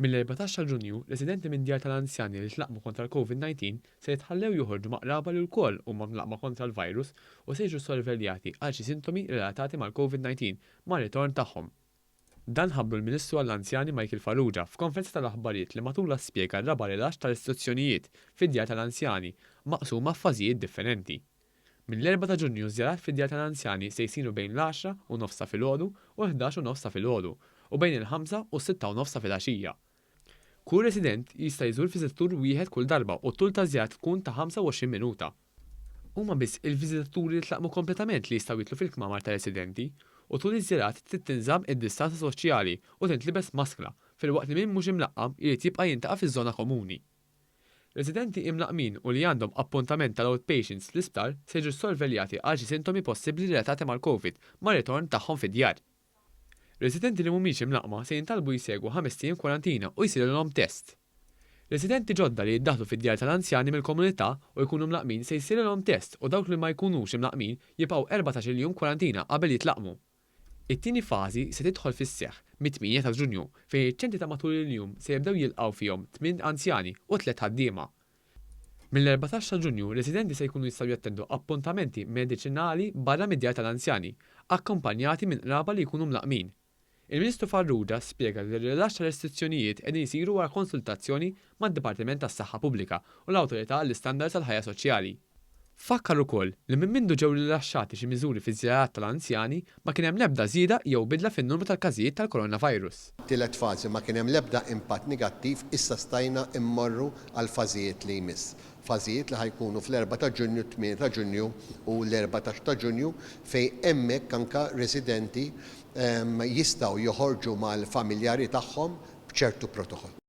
Mill-14 ta' Ġunju, residenti minn djar tal-anzjani li tlaqqmu kontra l-Covid-19 se jitħallew joħorġu ma' qraba li wkoll huma mlaqqma kontra l-virus u se jiġu sorveljati għal xi sintomi relatati mal-Covid-19 mar-ritorn tagħhom. Dan ħabbru l-Ministru għall-Anzjani Michael Farrugia f'konferenza tal-aħbarijiet li matulha spjega r-raba' rilaxx ta' restrizzjonijiet fid-djar tal-anzjani maqsuma f'fażijiet differenti. Mill-Erbgħa ta' Ġunju ż-żjarat fid-djar tal-anzjani se jsiru bejn l-għaxra u nofs ta' filgħodu u l-ħdax u nofs ta' filgħodu u bejn il-ħamsa u s-sitta u nofs ta' filgħaxija. Kull resident jista' jżur viżitatur wieħed kull darba u t-tul taż-żjarat tkun ta' 25 minuta. Huma biss il-viżitaturi li tlaqqmu kompletament li jistgħu jidħlu fil-kmamar tar-residenti u tul iż-żjarat trid tinżamm id-distanza soċjali u tintlibes maskra filwaqt li min mhux imlaqqam irid jibqa' jintaqa' fiż-żona komuni. Residenti imlaqqmin u li għandhom appuntament tal-outpatients fl-isptar se jiġu ssorveljati għal xi sintomi possibbli relatati mal-Covid mar-ritorn tagħhom fid-djar. Residenti li mhumiex imlaqqma se jintalbu jsegwu ħamest ijiem kwarantina u jsirilhom test. Residenti ġodda li jiddaħħlu fid-djar tal-anzjani mill-komunità u jkunu mlaqqmin se jsirilhom test u dawk li ma jkunux imlaqqmin jibqgħu 14-il jum kwarantina qabel jitlaqqmu. It-tieni fażi se tidħol fis-seħħ mit-8 ta' Ġunju fejn iċ-ċentri ta' matul il-jum se jibdew jilqgħu fihom tmien anzjani u tliet ħaddiema. Mill-14 ta' Ġunju residenti se jkunu jistgħu jattendu appuntamenti mediċinali barra mid-djar tal-anzjani, akkumpanjati minn qraba li jkunu mlaqqmin. Il-Ministru Farrugia spjega li r-rilaxx tar-restrizzjonijiet qegħdin isiru wara konsultazzjoni mad-Dipartiment tas-Saħħa Pubblika u l-Awtorità għall-Istandards għall-Ħajja Soċjali. Fakkar ukoll li minn mindu ġew rilaxxati xi miżuri fiż-żjarat tal-anzjani ma kien hemm l-ebda żieda jew bidla fin-numru tal-każijiet tal-coronavirus. Tielet fażi ma kien hemm l-ebda impatt negattiv issa stajna mmorru għall-fażijiet li jmiss. Fażijiet li ħa jkunu fl-erbgħa ta' Ġunju, t-tmienja ta' Ġunju u l-erbatax ta' Ġunju fejn hemmhekk anke residenti jistgħu joħorġu mal-familjari tagħhom b'ċertu protokoll.